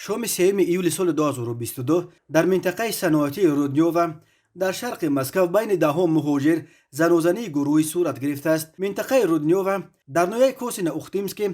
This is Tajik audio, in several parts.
Шоми 3 июли соли 2022 дар минтақаи саноатии Руднёва дар шарқи Москав байни даҳҳо муҳоҷир занозании гурӯҳӣ сурат гирифтааст. Минтақаи Руднёва дар ноҳияи Косино Ухтимский,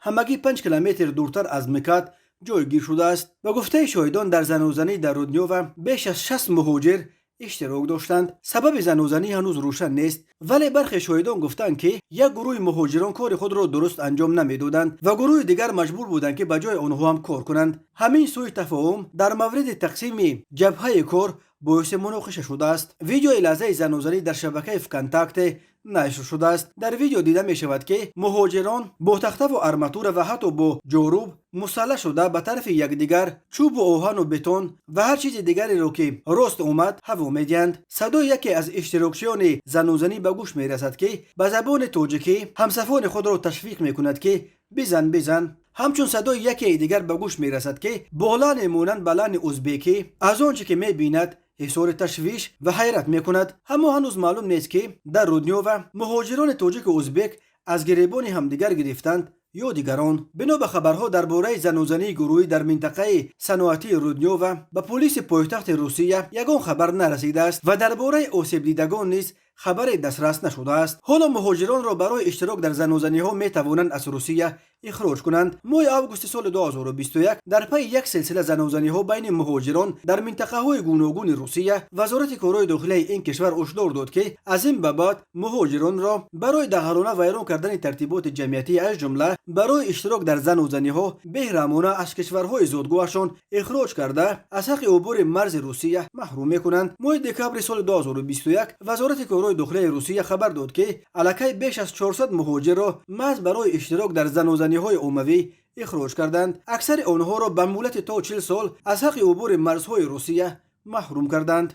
ҳамагӣ 5 километр дуртар аз МКАД ҷойгир шудааст. Ба гуфтаи шоҳидон, дар занозанӣ дар Руднёва беш аз 60 муҳоҷир иштирок доштанд. Сабаби занозанӣ ҳанӯз рӯшан нест, вале бархе шоҳидон гуфтанд, ки як гурӯҳи муҳоҷирон кори худро дуруст анҷом намедоданд ва гурӯҳи дигар маҷбур буданд, ки ба ҷои онҳо ҳам кор кунанд. Ҳамин сӯи тафоҳум дар мавриди тақсими ҷабҳаи кор боиси муноқиша шудааст. Видеои лаҳзаи занозанӣ дар шабакаи ВКонтакте нашр шудааст. Дар видео дида мешавад, ки муҳоҷирон бо тахтаву арматура ва ҳатто бо ҷоруб мусаллаҳ шуда, ба тарафи якдигар чӯбу оҳану бетон ва ҳар чизи дигареро, ки рост омад, ҳаво медиҳанд. Садои яке аз иштирокчиёни занозанӣ ба гӯш мерасад, ки ба забони тоҷикӣ ҳамсафони худро ташвиқ мекунад, ки «Бизан, бизан». Ҳамчун садои якеи дигар ба гӯш мерасад, ки бо лаҳне монанд ба лаҳни узбекӣ аз он чӣ ки мебинад, изҳори ташвиш ва ҳайрат мекунад. Аммо ҳанӯз маълум нест, ки дар Руднёва муҳоҷирони тоҷику узбек аз гиребони ҳамдигар гирифтанд ё дигарон. Бино ба хабарҳо, дар бораи занозании гурӯҳӣ дар минтақаи саноатии Руднёва ба полиси пойтахти Русия ягон хабар нарасидааст ва дар бораи осебдидагон низ хабаре дастрас нашудааст. Ҳоло муҳоҷиронро барои иштирок дар занозаниҳо метавонанд аз Русия ихроҷ кунанд. Моҳи августи соли 2021 дар пайи як силсила занозаниҳо байни муҳоҷирон дар минтақаҳои гуногуни Русия Вазорати корҳои дохилияи ин кишвар ҳушдор дод, ки аз ин ба баъд муҳоҷиронро барои дағалона вайрон кардани тартиботи ҷамъиятӣ, аз ҷумла барои иштирок дар занозаниҳо, беҳрамона аз кишварҳои зодгоҳашон ихроҷ карда, аз ҳаққи убури марзи Русия маҳрум мекунанд. Моҳи декабри соли 2021 Вазорати корҳои дохилияи Русия хабар дод, ки аллакай беш аз 400 муҳоҷирро маҳз барои иштирок дар занозаниҳои оммавӣ ихроҷ карданд. Аксари онҳоро ба муҳлати то 40 сол аз ҳаққи убури марзҳои Русия маҳрум карданд.